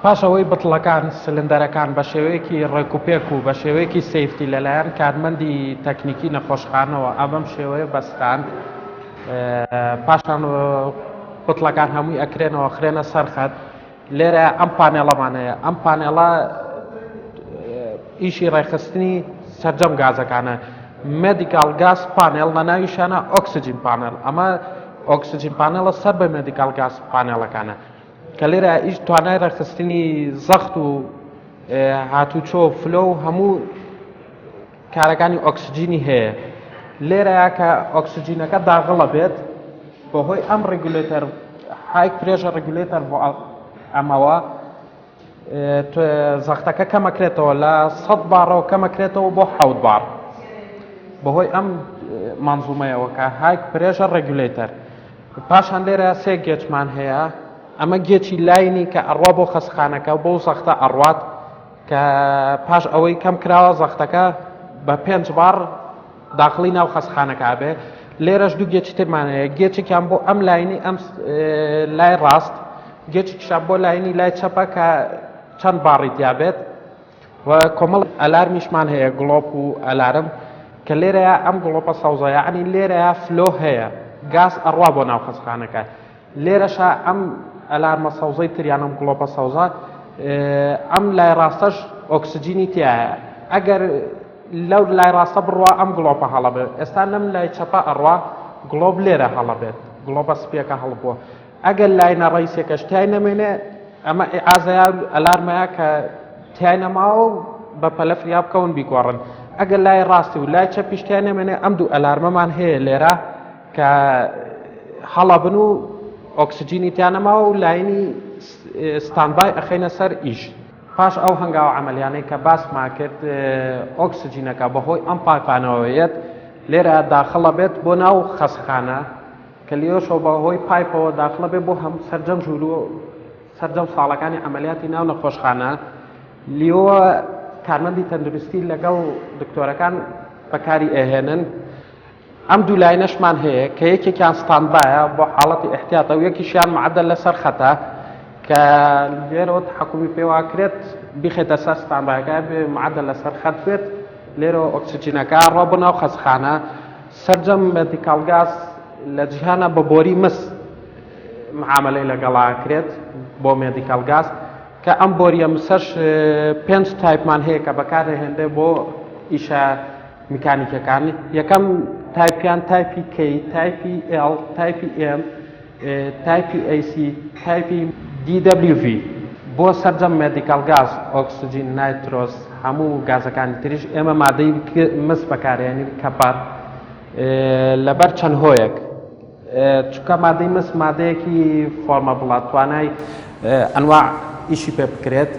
پاش ئەوەی بتڵەکان، سلندەرەکان، بە شێوەیەکی ڕێکوپێک و بە شێوەیەکی safety لەلایەن کارمەندی تەکنیکی نەخۆشخانەوە ئە بەم شێوەیە بەستران، پاشان بتڵەکان هەمووی ئەکرێنەوە خرێنە سەر خەت. لێرە ئەم panel ەمان هەیە، ئەم panel ە ئیشی ڕێکخستنی سەرجەم گازەکانە. medical gas panel لە ناویشانە oxygen panel، ئەمە oxygen panel ە سەر بە medical gas panel ەکانە کە لێرە ئیش توانای ڕێکخستنی زەخت و هاتوچۆ flow و هەموو کارەکانی ئۆکسجینی هەیە. لێرەیا کە ئۆکسجینەکە داغڵە بێت بەهۆی ئەم regulator high pressure regulator بۆ ئەمەوە زەختەکە کەمەکرێتەوە لە 100 باڕەوە کەمەکرێتەوە بۆ حەوت باڕ بەهۆی ئەم مانزومەیەوە کە high pressure regulator پاشان لێرە سێ gauge مان هەیە ئەمە gauge ی line ی کە ئەڕوا بۆ خەسخانەکە بۆ زەختە ئەڕوات کە پاش ئەوەی کەم کراوە زەختەکە بە پێنج باڕ داخڵی ناو خەستخانەکە ئەبێ. لێرەش دوو gauge ی ترمان هەیە، gauge ێکیان بۆ ئەم line ی ئەم لای ڕاست، gauge ێکیشان بۆ line ی لای چەپە کە چەند باڕی تیا بێت و کۆمەڵ alarm یشمان هەیە، گڵۆپ و alarm کە لێرەیە ئەم گڵۆپە سەوزە یعنی لێرەیە flow هەیە، گاز ئەڕوا بۆ ناو خەستخانەکە. لێرەشا ئەم alarm ە سەوزەی تر یان ئەم گڵۆپە سەوزە ئەم لای ڕاستەش ئۆکسجینی تایە ئەگەر لەو لای ڕاستە بڕوا ئەم گڵۆپە هەڵە بێت ئێستا لەم لای چەپە ئەڕوا گڵۆپ لێرە هەڵە بێت گڵۆپە سپیەکە هەڵبووە ئەگەر line ە ڕئیسەکەش تای نەمێنێ ئەمە ئازەیە alarm ەیە کە تای نەماوە و بە پەلە فریا بکەون بیگۆڕن ئەگەر لای ڕاستی و لای چەپیش تای نەمێنێ ئەم دوو alarm ەمان هەیە لێرە کە هەڵەبن و ئۆکسجینی تیا نەماوە و line ی standby ئەخەینە سەر ئیش. پاش ئەو هەنگاوە عەمەلیانەی کە باسمان کرد ئۆکسجینەکە بەهۆی ئەم pipe انەوە یەت لێرە داخڵە بێت بۆ ناو خەسخانە کە لێوەشەوە بەهۆی pipe ەوە داخڵە بێت بۆ هەم سەرجەم ژوور و سەرجەم ساڵەکانی عەمەلیاتی ناو نەخۆشخانە لیۆوە کارمەندی تەندروستی لەگەڵ دکتۆرەکان بەکاری ئەهێنن. ئەم دوو line ەشمان هەیە کە یەکێکیان standby ە بۆ حاڵەتی ئیحتیاتە و یەکیشیان معدل لەسەر خەتە کە لێرەوە تحکمی پێواکرێت بیخێتە سەر standby ەکە بێ معدل لەسەر خەت بێت لێرەوە ئۆکسجینەکە ڕۆ بۆ ناو خەستخانە سەرجەم medical gas لە جیهانە بە بۆری مس معاملەی لەگەڵا کرێت بۆ medical gas کە ئەم بۆریە مسەش پێنج type مان هەیە کە بەکارهێنرێ بۆ ئیشە میکانیکەکان یەکەم type یان type ی K type ی L type ی M type ی AC type ی DWV بۆ سەرجەم medical gas ئۆکسجین nitrous هەموو گازەکانی تریش ئێمە مادەی مس بەکارێنین copper لەبەر چەند هۆیەک چونکە مادەی مس مادەیەکی formable ە توانای ئەنواع ئیشی پێ بکرێت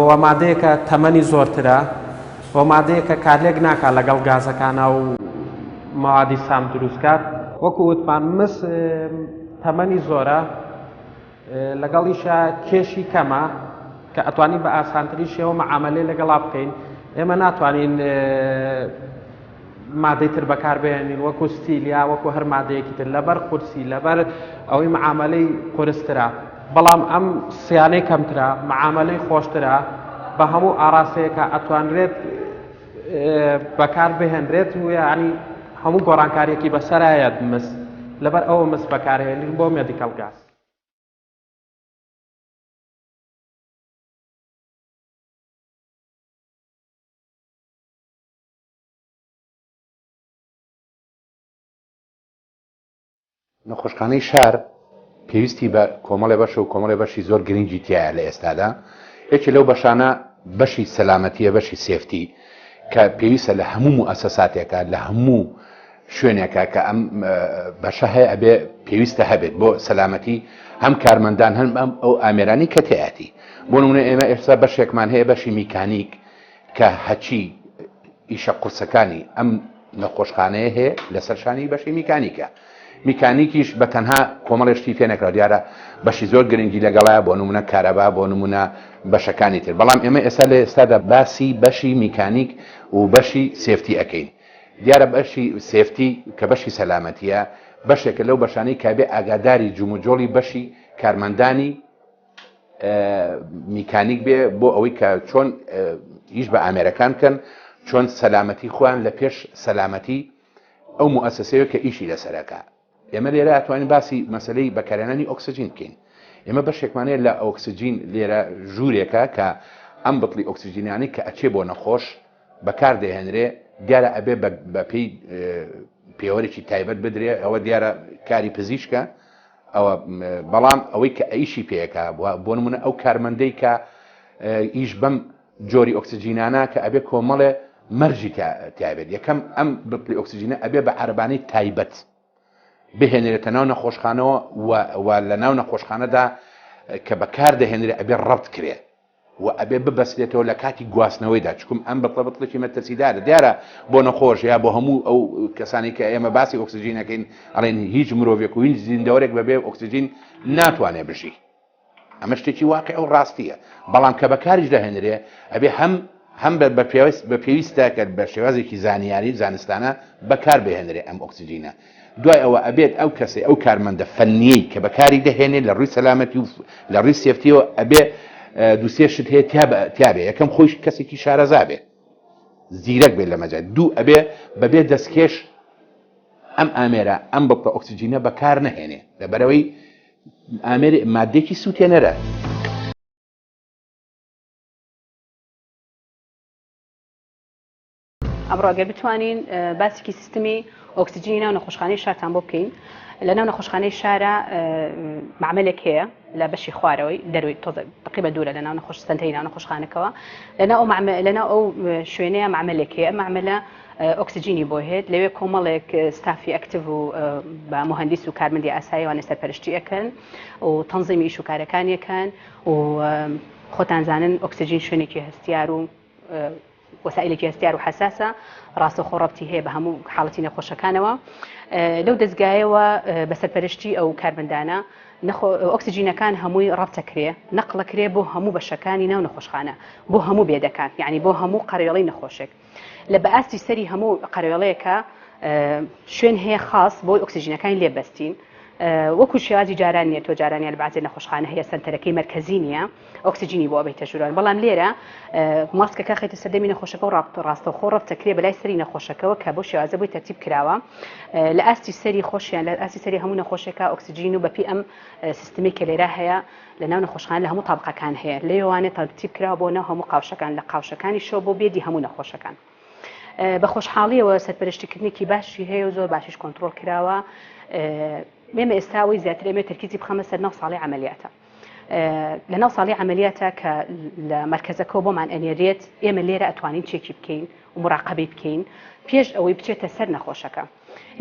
و مادەیەکە تەمەنی زۆرترە و مادەیەکە کارلێک ناکات لەگەڵ گازەکانە و مەوادی سام دروستکات وەکو وتمان مس تەمەنی زۆرە لەگەڵیشا کێشی کەمە کە ئەتوانین بە ئاسانترین شێوە مەعامەلەی لەگەڵا بکەین ئێمە ناتوانین مادەی تر بەکاربێنین وەکو steel یا وەکو هەر مادەیەکی تر لەبەر قورسی لەبەر ئەوەی معاملەی قورسترە بەڵام ئەم سیانەی کەمترە معاملەی خۆشترە بە هەموو ئاراستەیەکە ئەتوانرێت بەکار بهێنرێت و یعنی هەموو گۆڕانکاریەکی بەسەرایەت مس لەبەر ئەوە مس بەکارهێنین بۆ medical gas. نەخۆشخانەی شار پێویستی بە کۆمەڵێ بەشە و کۆمەڵێ بەشی زۆر گرنگی تیایە لە ئێستادا، یەکێ لەو بەشانە بەشی سەلامەتیە بەشی safety کە پێویستە لە هەموو موئەسەساتێکا لە هەموو. شوێنێکە کە ئەم بەشە هەیە ئەبێ پێویستە هەبێت بۆ سەلامەتی هەم کارمەندان هەم ئەم ئەو ئامێرانی کە تیایەتی. بۆ نمونە ئێمە ئێستا بەشێکمان هەیە بەشی میکانیک کە هەچی ئیشە قورسەکانی ئەم نەخۆشخانەیە هەیە لەسەر شانی بەشی میکانیکە. میکانیکیش بە تەنها کۆمەڵێ شتی پێ نەکراوە، دیارە بەشی زۆر گرنگی لەگەڵایە بۆ نمونە کارەبا بۆ نمونە بەشەکانی تر، بەڵام ئێمە ئێستا لە ئێستادا باسی بەشی میکانیک و بەشی safety ئەکەین. دیارە بەشی safety کە بەشی سەلامەتیە بەشێکە لەو بەشانەی کە بێ ئاگاداری جموجۆڵی بەشی کارمەندانی میکانیک بێ بۆ ئەوەی کە چۆن ئیش بە ئامێرەکان بکەن چۆن سەلامەتی خۆیان لە پێش سەلامەتی ئەو موئەسەسەیە کە ئیشی لەسەرەکە ئێمە لێرە ئەتوانین باسی مەسەلەی بەکارهێنانی ئۆکسجین بکەین. ئێمە بەشێکمان هەیە لە ئۆکسجین لێرە ژوورێکە کە ئەم بتڵی ئۆکسجینانەی کە ئەچێ بۆ نەخۆش بەکار دەهێنرێ، دیارە ئەبێ بە پێی پێوەرێکی تایبەت بدرێ، ئەوە دیارە کاری پزیشکە ئەوە بەڵام ئەوەی کە ئیشی پێکا بۆ نمونە ئەو کارمەندەی کە ئیش بەم جۆری ئۆکسجینانە کە ئەبێ کۆمەڵێ مەرجی تیابێت یەکەم ئەم بتڵی ئۆکسجینە ئەبێ بە عەرەبانەی تایبەت بهێنرێتە ناو نەخۆشخانەوە و لە ناو نەخۆشخانەدا کە بەکار دەهێنرێ ئەبێ ڕەبت کرێ و ئەبێ ببەسرێتەوە لە کاتی گواستنەوەیدا چکم ئەم بتڵە بتڵێکی مەترسیدارە دیارە بۆ نەخۆش یا بۆ هەموو ئەو کەسانی کە ئێمە باسی ئۆکسجینەکەین ئەڵێن هیچ مرۆڤێک و هیچ زیندەوەرێک بەبێ ئۆکسجین ناتوانێت بژی ئەمە شتێکی واقع و ڕاستیە بەڵام کە بەکاریش دەهێنرێ ئەبێ هەم هەم بە پێویست بە پێویستە کە بە شێوازێکی زانیاری و زانستانە بەکار بهێنرێ ئەم ئۆکسجینە دوای ئەوە ئەبێت ئەو کەسەی ئەو کارمەندە فەنیەی کە بەکاری دەهێنێ لە ڕووی سەلامەتی و لە ڕووی safety یەوە ئەبێ دووسێ شت هەیە تیا تیابێ یەکەم خۆی کەسێکی شارەزا بێ زیرەک بێت لە مەجال دوو ئەبێ بەبێ دەستکێش ئەم ئامێرە ئەم بڵتە ئۆکسجینە بەکار نەهێنێ لەبەرەوەی ئامێر ماددەیەکی سووتێنەرە. ئەمڕۆ گەر بتوانین باسێکی سیستمی ئۆکسجینی ناو نەخۆشخانەی شارتان بۆ بکەین لە ناو نەخۆشخانەی شارە معملێک هەیە لە بەشی خوارەوەی دەروی تۆزە تقریبا دوورە لە ناو نەخۆش سنتەری ناو نەخۆشخانەکەوە لە ناو لە ناو ئەو شوێنەیە معملێک هەیە معملە ئۆکسجینی بۆ هێت لەوێ کۆمەڵێک ستافی active و بە موهەندیس و کارمەندی ئاسایی وانە سەرپەرشتی ئەکەن و تەنزیمی ئیش و کارەکانیەکەن و خۆتان زانن ئۆکسجین شوێنێکی هەستیار و وەسائلێکی هەستیار و حساسە ڕاستەوخۆ ڕەبتی هەیە بە هەموو حاڵەتی نەخۆشەکانەوە لەو دەستگایەوە بە سەرپەرشتی ئەو کارمەندانە ئۆکسجینەکان هەمووی ڕەبتەکرێ نەقڵەکرێ بۆ هەموو بەشەکانی ناو نەخۆشخانە بۆ هەموو bed ەکان یعنی بۆ هەموو قەرێڵی نەخۆشێک لە بە ئاستی سەری هەموو قەرەوێڵەیەکە شوێن هەیە خاص بۆی ئۆکسجینەکانی لێ بەستین وەکو شێوازی جاران نیە تۆ جارانیان لە بەعزێ نەخۆشخانە هەیە سەنتەرەکەی مەرکەزی نییە ئۆکسجینی بۆ ئەبەیتە ژووران بەڵام لێرە ماسکەکە خەیتە سەردەمی نەخۆشەکە و ڕابط ڕاستەوخۆ ڕەبتەکرێ بەلای سەری نەخۆشەکەوە کە بۆ شێوازە بۆی تەرتیب کراوە لە ئاستی سەری خۆشیان لە ئاستی سەری هەموو نەخۆشێکە ئۆکسجین و بەپی ئەم سیستمی کە لێرە هەیە لە ناو نەخۆشخانە لە هەموو تابقەکان هەیە لەوێوانێ تەرتیب کراوە بۆ ناو هەموو قاوشەکان لە قاوشەکانیشەوە بۆ bed ی هەموو نەخۆشەکان بە خۆشحاڵیەوە سەرپەرشتیکردنێکی باشی هەیە و زۆر باشیش کۆنترۆڵ کراوە ئێمە ئێستا ئەوەی زیاتر ئێمە تەرکیزی بخەمە سەر ناو ساڵی عملیاتە لە ناو ساڵی عملیاتە کە لە مەرکەزەکەەوە بۆمان ئەنێرێت ئێمە لێرە ئەتوانین چێکی بکەین و مراقبەی بکەین پێش ئەوەی بچێتە سەر نەخۆشەکە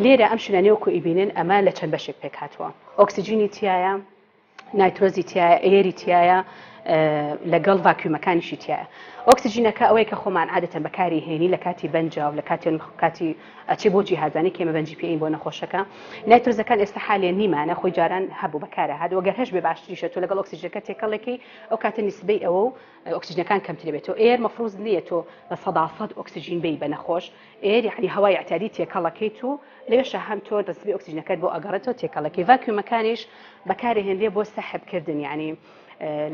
لێرە ئەم شوێنانەی وەکو ئیبینن ئەمە لە چەند بەشێک پێک هاتووە ئۆکسجینی تایە نایترۆزی تایە air ی تایە لەگەڵ vacuum ەکانیشی تایە ئۆکسجینەکە ئەوەیە کە خۆمان عادەتەن بەکاری هێنی لە کاتی بەنجا و لە کاتی کاتی ئەچێ بۆ جیهازانی کێمە بەنجی پێین بۆ نەخۆشەکە نایترۆزەکان ئێستا حالێن نیمانە خۆی جاران هەبوو بەکارە هات وەگەر هەش بێ باشتریشە تۆ لەگەڵ ئۆکسجینەکە تێکەڵێکی ئەو کاتە نیسبەی ئەوە و ئۆکسجینەکان کەمتر بێتەوە air مەفروز نییە تۆ لە 100% ئۆکسجین بی بە نەخۆش air یعنی هەوای اعتیادی تێکەڵەکەیت و لەوێشا هەم تۆ نسبەی ئۆکسجینەکەت بۆ ئەگەڕێتەوە تێکەڵەکەی vacuum ەکانیش بەکارهێنرێ بۆ سەحب کردن یعنی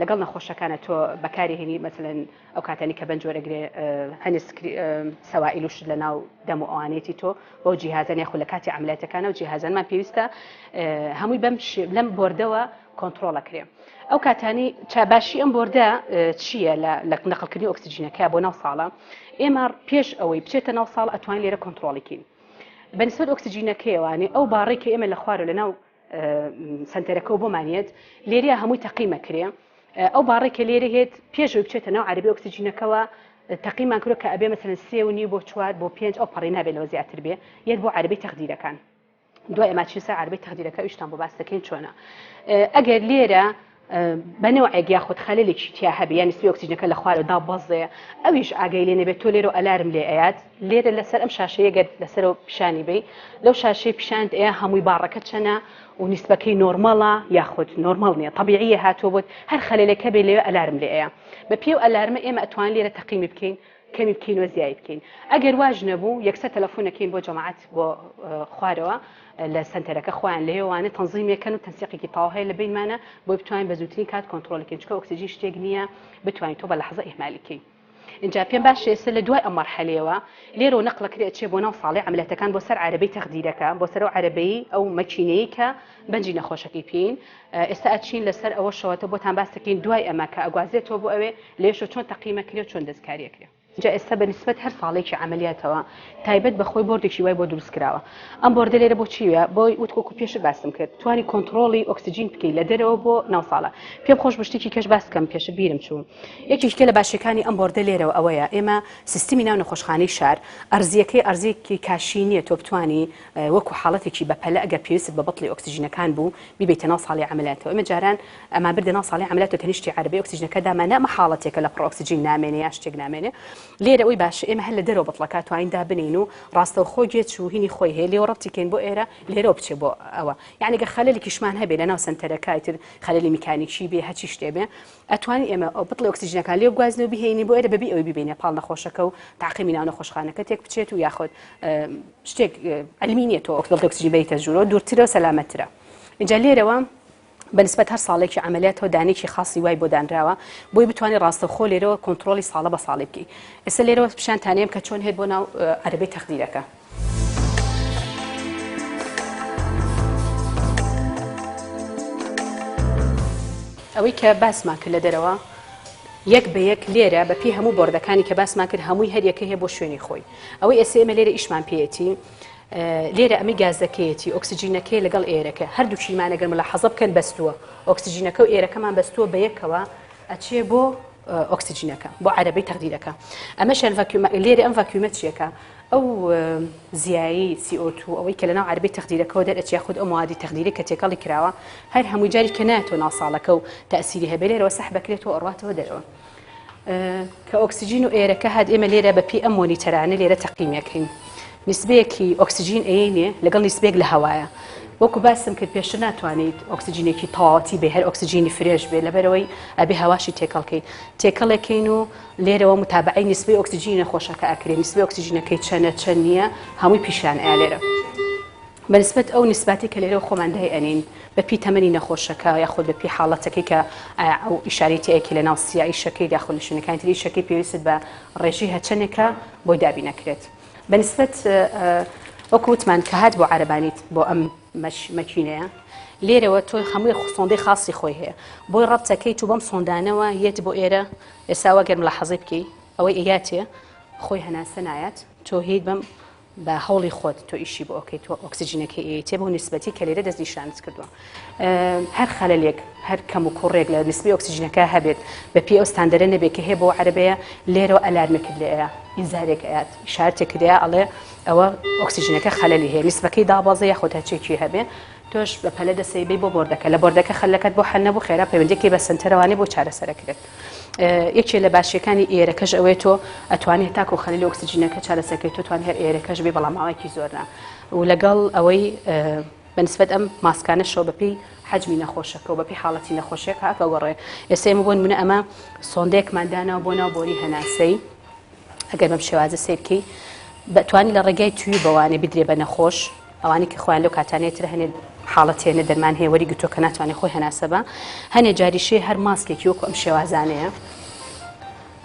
لەگەڵ نەخۆشەکانە تۆ بەکاری هێنی مەسەلەن ئەو کاتانی کە بەنج وەرەگرێ هەنێ سەوائیل و شت لە ناو دەم و ئەوانێتی تۆ بەو جیهازان یاخود لە کاتی عملیاتەکانە و جیهازانمان پێویستە هەمووی بەم لەم board ەوە کۆنترۆڵ ئەکرێ ئەو کاتانی چا باشی ئەم board ە چییە لە نەقلکردنی ئۆکسجینەکە بۆ ناو ساڵە ئێمە پێش ئەوەی بچێتە ناو ساڵ ئەتوانین لێرە کۆنترۆڵیکەین بەنسبەت ئۆکسجینەکەیەوانێ ئەو باڕێک کە ئێمە لە خوارە لە ناو سنتەرەکەەوە بۆمانێت لێرە هەمووی تەقیمەکرێ ئەو باڕێک کە لێرە هێت پێشەوەی بچێتە ناو عەربی ئۆکسجینەکەوە. تەقیمان کردوە کە ئەبێ مەسەلەن سێ و نیو بۆ چوار بۆ پێنج ئەو پەڕی نابێ لەوە زیاتر بێ یەت بۆ عەرەبەی تەخدیرەکان دوای ئەمە چین سەر عەرەبەی تەخدیرەکە ئیشتان بۆ باس دەکەین چۆنە ئەگەر لێرە بە نەوعێک یاخود خەلەلێکی تیا هەبێ یان نسبەی ئۆکسجینەکە لە خوارەوە دابەزێ ئەویش ئاگای لێ نەبێت تۆ لێرە ئەلارم لێ ئەیات لێرە لەسەر ئەم شاشەیە گەر لەسەرەوە پیشانی بی لەو شاشەی پیشانت ئەیا هەمووی باڕەکە چەنە و نیسبەکەی نۆرمەڵە یاخود نۆرمەڵ نییە تەبیعیە هاتووە بۆت هەر خەلەلێک هەبێ لەوێ ئەلارم لێ ئەیا بە پێی ئەو ئەلارمە ئێمە ئەتوانین لێرە تەقیمی بکەین کەمی بکەین و زیای بکەین ئەگەر واش نەبوو یەکسەر تەلەفۆن ئەکەین بۆ جەماعەت بۆ خوارەوە لە سەنتەرەکە خۆیان لەوێوانە تەنزیمێکەن و تەنسیقێکی تەواو هەیە لە بینمانە بۆی بتوانین بە زووترین کات کۆنترۆڵی کەین چونکە ئۆکسجین شتێک نییە بتوانین تۆ بە لەحزە ئیهمالی کەی. ئینجا پێم باشە ئێستا لە دوای ئەم مەرحەلەیەوە لێرەوە نەقڵەکرێ ئەچێ بۆ ناو ساڵەی عەمەلیاتەکان بۆ سەر عەرەبەی تەخدیرەکە بۆ سەر ئەو عەرەبەی ئەو مەکینەیەی کە بەنجی نەخۆشەکەی پێین ئێستا ئەچین لەسەر ئەوەشەوە تۆ بۆتان باس دەکەین دوای ئەمە کە ئەگوازرێتەوە بۆ ئەوێ لێشەوە چۆن تەقیمە کرێ و چۆن دەستکاری ئەکرێ. جا ئێستا بە نیسبەت هەر ساڵێکی عەمەلیاتەوە تایبەت بە خۆی بۆردێکی وای بۆ دروست کراوە ئەم بۆردە لێرە بۆ چییە بۆی وت وەکو پێشتر باسم کرد توانی کۆنتڕۆڵی ئۆکسجین بکەی لە دەرەوە بۆ ناو ساڵە پێم خۆش بوو شتێکی کەش باس بکەم پێشتر بیرم چوو یەکێکی تر لە باشیەکانی ئەم بۆردە لێرەوە ئەوەیە ئێمە سیستمی ناو نەخۆشخانەی شار ئەرزیەکەی ئەرزیەکی کاشی نییە تۆ بتانی وەکو حاڵەتێکی بەپەلە ئەگەر پێویستت بە بەتڵی ئۆکسجینەکان بوو بیبەیتە ناو ساڵی عەمەلیاتەوە ئێمە جاران ئەمان بردە ناو ساڵی عەمەلیاتەوە تەنیشتی عەرەبەی ئۆکسجینەکە دامان نا ئەمە حاڵەتێکە لە پڕ ئۆکسجین نامێنێ یان شتێک نامێنێ لێرە ئەوی باشە ئێمە هەر لە دەرەوە بەتڵەکە توانین دابنێین و ڕاستەوخۆ گێچ و هینی خۆی هەیە لێوە ڕەبتی کەین بۆ ئێرە لێرەوە بچێ بۆ ئەوە یعنی گە خەلەلێکیشمان هەبێ لە ناو سەنتەرەکە ئیتر خەلەلی میکانیکی بێ هەچی شتێ بێ ئەتوانین ئێمە ئەو بتڵی ئۆکسجینەکان لێ بگوازینەوە بیهێنین بۆ ئێرە بەبی ئەوەی بیبینە پاڵ نەخۆشەکە و تاقیمی ناو نەخۆشخانەکە تێک بچێت و یاخود شتێک عەلمی نییە تۆ بتڵی ئۆکسجین بەریتە ژوورەوە دوورترە و سەلامەتترە ئینجا لێرەوە بەنسبەت هەر ساڵێکی عەمەلیاتەوە دانێکی خاصی وای بۆ دانراوە بۆی بتوانێت ڕاستەوخۆ لێرەوە کۆنترۆڵی ساڵە بە ساڵی بکەی ئێستا لێرەوە پیشانتانیم کە چۆن هێت بۆ ناو عەرەبەی تەخدیرەکە. ئەوەی کە باسمان کرد لە دەرەوە یەک بە یەک لێرە بە پێی هەموو بۆردەکانی کە باسمان کرد هەمووی هەریەکە هەیە بۆ شوێنی خۆی ئەوەی ئێستا ئێمە لێرە ئیشمان پێیەتی لێرە ئەمەی گازەکەیەتی ئۆکسجینەکەی لەگەڵ ئێرەکە هەردووکیمان ئەگەر ملاحەزە بکەن بەستووە ئۆکسجینەکە و ئێرەکەمان بەستووە بە یەکەوە ئەچێ بۆ ئۆکسجینەکە بۆ عەرەبەی تەخدیرەکە ئەمەشیان ڤاکیومە لێرە ئەم ڤاکیومە چیەکە ئەو زیایی CO2 ئەوەی کە لەناو عەرەبەی تەخدیرەکەوە دەرئەچێ یاخود ئەو موادی تەخدیرەی کە تێکەڵی کراوە هەر هەمووی جاری کە نایەتەوە ناو ساڵەکە و تەئسیری هەبێ لێرەوە سەحب ئەکرێتەوە ئەڕواتەوە دەرەوە کە ئۆکسجین و ئێرەکە هات ئێمە لێرە بە پێی ئەم مۆنیتەرانە لێرە تەقیمەکەین نیسبەیەکی ئۆکسجین ئەیەینێ لەگەڵ نیسبەیەک لە هەوایە وەکو باسم کرد پێشتر ناتوانیت ئۆکسجینێکی تەواوەتی بێ هەر ئۆکسجینی fresh بێ لەبەرەوەی ئەبێ هەواشی تێکەڵکەی تێکەڵێکەین و لێرەوە متابعەی نیسبەی ئۆکسجینی نەخۆشەکە ئەکرێ نیسبەی ئۆکسجینەکەی چەنە چەند نییە هەمووی پیشان ئەیا لێرە. بەنسبەت ئەو نیسباتی کە لێرەوە خۆمان دای ئەنین بە پێی تەمەنی نەخۆشەکە یاخود بە پێی حاڵەتەکەی کە ئایا ئەو ئیشارەی تێیەکی لە ناو سیا ئیشەکەی یاخود لە شوێنەکانی تری ئیشەکەی پێویستت بە ڕێژەی هەچەنێکە بۆی دابین ئەکرێت بەنسبەت وەکو وتمان کە هات بۆ عەرەبانیت بۆ ئەم مەکینەیە لێرەوە تۆ هەمووی سۆندەی خاصی خۆی هەیە بۆی ڕەبتەکەیت و بەم سۆندانەوە یەت بۆ ئێرە ئێستا وەگەر ملاحەزەی بکەی ئەوەی ئەیاتێ خۆی هەناسە نایات تۆ هیت بەم بە هەوڵی خۆت تۆ ئیشی بۆ ئەکەی تۆ ئۆکسجینەکەی ئەیەیتێ بەو نیسبەتی کە لێرە دەستنیشانت کردووە هەر خەلەلێک هەر کەم و کوڕێک لە نسبەی ئۆکسجینەکە هەبێت بە پێی ئەو ستاندەرە نەبێت کە هەیە بۆ عەرەبەیە لێرەوە ئەلارمێکت لێ ئەیا ئینزارێک ئەیات ئیشارەتێک لێ ئەڵێ ئەوە ئۆکسجینەکە خەلەلی هەیە نیسبەکەی دابەزێ یاخود هەرچێکی هەبێ تۆش بە پەلە دەسەی بەی بۆ بۆردەکە لە بۆردەکە خەلەکەت بۆ حەل نەبوو خێرا پەیوەندیەکەی بە سەنتەرەوانێ بۆ چارەسەرەکرێت یەکێ لە باشیەکانی ئێرەکەش ئەوەیە تۆ ئەتوانی تاکو خەلیل ئۆکسجینەکە چارەسەرکەی تۆ توانی هەر ئێرەکەش بێ بەڵام ماوەیەکی زۆر نا و لەگەڵ ئەوەی بەنسبەت ئەم ماسکانەشەوە بەپێی حەجمی نەخۆشەکە و بەپێی حاڵەتی نەخۆشیەکە ئەگۆڕێ ئێستا ئێمە بۆ نمونە ئەمە سۆندەیەکمان داناوە بۆ ناو بۆری هەناسەی ئەگەر بەم شێوازە سەیرکەی بەتوانی لە ڕێگای توی بەوانێ بدرێ بە نەخۆش ئەوانەی کە خۆیان لەو کاتانەی تر هەنێ حاڵەت هەیە نە دەرمان هەیە وەری گرتووە کە ناتوانێت خۆی هەناسە بە هەنێ جاریشێ هەر ماسکێکی وەکو ئەم شێوازانەیە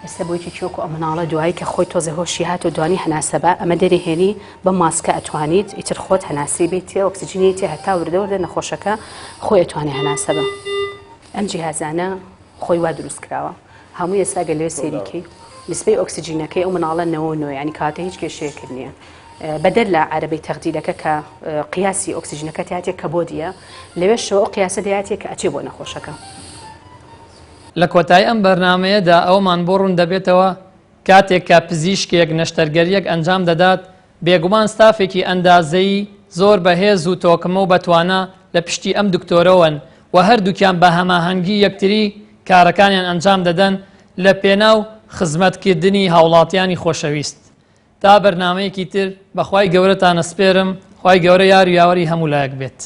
ئێستا بۆ یەکێکی وەکو ئەم مناڵە دوایی کە خۆی تۆزێ هۆشی هات و دوانی هەناسە بە ئەمە دەری هێنی بە ماسکە ئەتوانیت ئیتر خۆت هەناسی بیتێ ئۆکسجینی تێ هەتا وردە وردە نەخۆشەکە خۆی ئەتوانێ هەناسە بە ئەم جیهازانە خۆی وا دروست کراوە هەموو ئێستا گەر لەوێ سەیری کەی نسبەی ئۆکسجینەکەی ئەو مناڵە 99 ینی کاتە هیچ کێشەیەکت نییە بەدەر لە عەرەبەی تەغدیرەکە کە قیاسی ئۆکسجینەکە تیاتێک کە بۆ دیە لەوێشەوە ئەو قیاسە دەیاتێک کە ئەچێ بۆ نەخۆشەکە. لە کۆتایی ئەم بەرنامەیەدا ئەوەمان بۆ ڕوون دەبێتەوە. کاتێک کە پزیشکێک نەشتەرگەرییەک ئەنجام دەدات، بێگومان ستافێکی ئەندازەیی زۆر بەهێز و تۆکمە و بەتوانا لە پشتی ئەم دکتۆرەوەن و هەردووکیان بە هەماهەنگی یەکتری کارەکانیان ئەنجام دەدەن لە پێناو خزمەتکردنی هاوڵاتیانی خۆشەویست. تا بەرنامەیەکی تر بەخوای گەورەتان ئەسپێرم خوای گەورە یار و یاوەری هەموو لایەک بێت.